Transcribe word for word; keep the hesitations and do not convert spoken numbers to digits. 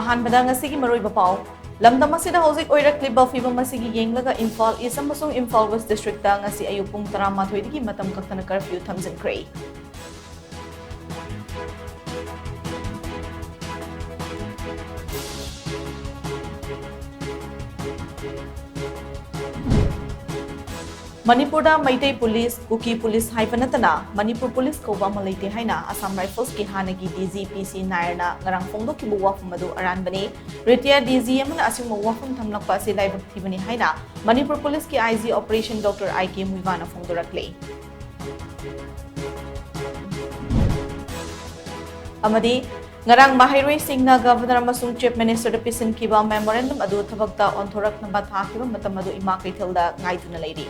ꯑꯍꯥꯟꯕꯗ ꯉꯁꯤꯒꯤ ꯃꯔꯨꯑꯣꯏꯕ ꯄꯥꯎ꯫ ꯂꯝꯗꯝ ꯑꯁꯤꯗ ꯍꯧꯖꯤꯛ ꯑꯣꯏꯔꯛꯂꯤꯕ ꯐꯤꯕꯝ ꯑꯁꯤꯒꯤ ꯌꯦꯡꯂꯒ ꯏꯝꯐꯥꯜ ꯏꯁ ꯑꯃꯁꯨꯡ ꯏꯝꯐꯥꯜ ꯋꯦꯁ ꯗꯤꯁꯇ꯭ꯔꯤꯛꯇ ꯉꯁꯤ ꯑꯌꯨꯛ ꯄꯨꯡ ꯇꯔꯥꯃꯥꯊꯣꯏꯗꯒꯤ ꯃꯇꯝ ꯀꯛꯇꯅ ꯀꯔꯐ꯭ꯌꯨ ꯊꯝꯖꯤꯟꯈ꯭ꯔꯦ꯫ ꯃꯅꯤꯄꯨꯔꯗ ꯃꯩꯇꯩ ꯄꯨꯂꯤꯁ, ꯀꯨꯀꯤ ꯄꯨꯂꯤꯁ ꯍꯥꯏꯕ ꯅꯠꯇꯅ ꯃꯅꯤꯄꯨꯔ ꯄꯨꯂꯤꯁ ꯀꯧꯕ ꯑꯃ ꯂꯩꯇꯦ ꯍꯥꯏꯅ ꯑꯁꯥꯝ ꯔꯥꯏꯐꯜꯁꯀꯤ ꯍꯥꯟꯅꯒꯤ ꯗꯤ ꯖꯤ ꯄꯤ ꯁꯤ ꯅꯥꯌꯔꯅ ꯉꯔꯥꯡ ꯐꯣꯡꯗꯣꯛꯈꯤꯕ ꯋꯥꯐꯝ ꯑꯗꯨ ꯑꯔꯥꯟꯕꯅꯤ꯫ ꯔꯤꯇꯥꯌꯔ ꯗꯤ ꯖꯤ ꯑꯃꯅ ꯑꯁꯤꯒꯨꯝꯕ ꯋꯥꯐꯝ ꯊꯝꯂꯛꯄ ꯑꯁꯤ ꯂꯥꯏꯕꯛ ꯊꯤꯕꯅꯤ ꯍꯥꯏꯅ ꯃꯅꯤꯄꯨꯔ ꯄꯨꯂꯤꯁꯀꯤ ꯑꯥꯏ ꯖꯤ ꯑꯣꯄꯔꯦꯁꯟ ꯗꯣꯛꯇꯔ ꯑꯥꯏ ꯀꯦ ꯃꯨꯏꯕꯥꯅ ꯐꯣꯡꯗꯣꯔꯛꯂꯤ꯫ ꯑꯃꯗꯤ ꯉꯔꯥꯡ ꯃꯍꯩꯔꯣꯏꯁꯤꯡꯅ ꯒꯚꯔꯅꯔ ꯑꯃꯁꯨꯡ ꯆꯤꯐ ꯃꯤꯅꯤꯁꯇꯔꯗ ꯄꯤꯁꯤꯟꯈꯤꯕ ꯃꯦꯃꯣꯔꯦꯟꯗꯝ ꯑꯗꯨ ꯊꯕꯛꯇ ꯑꯣꯟꯊꯣꯔꯛꯅꯕ ꯊꯥꯈꯤꯕ ꯃꯇꯝ ꯑꯗꯨ ꯏꯃꯥ ꯀꯩꯊꯦꯜꯗ ꯉꯥꯏꯗꯨꯅ ꯂꯩꯔꯤ꯫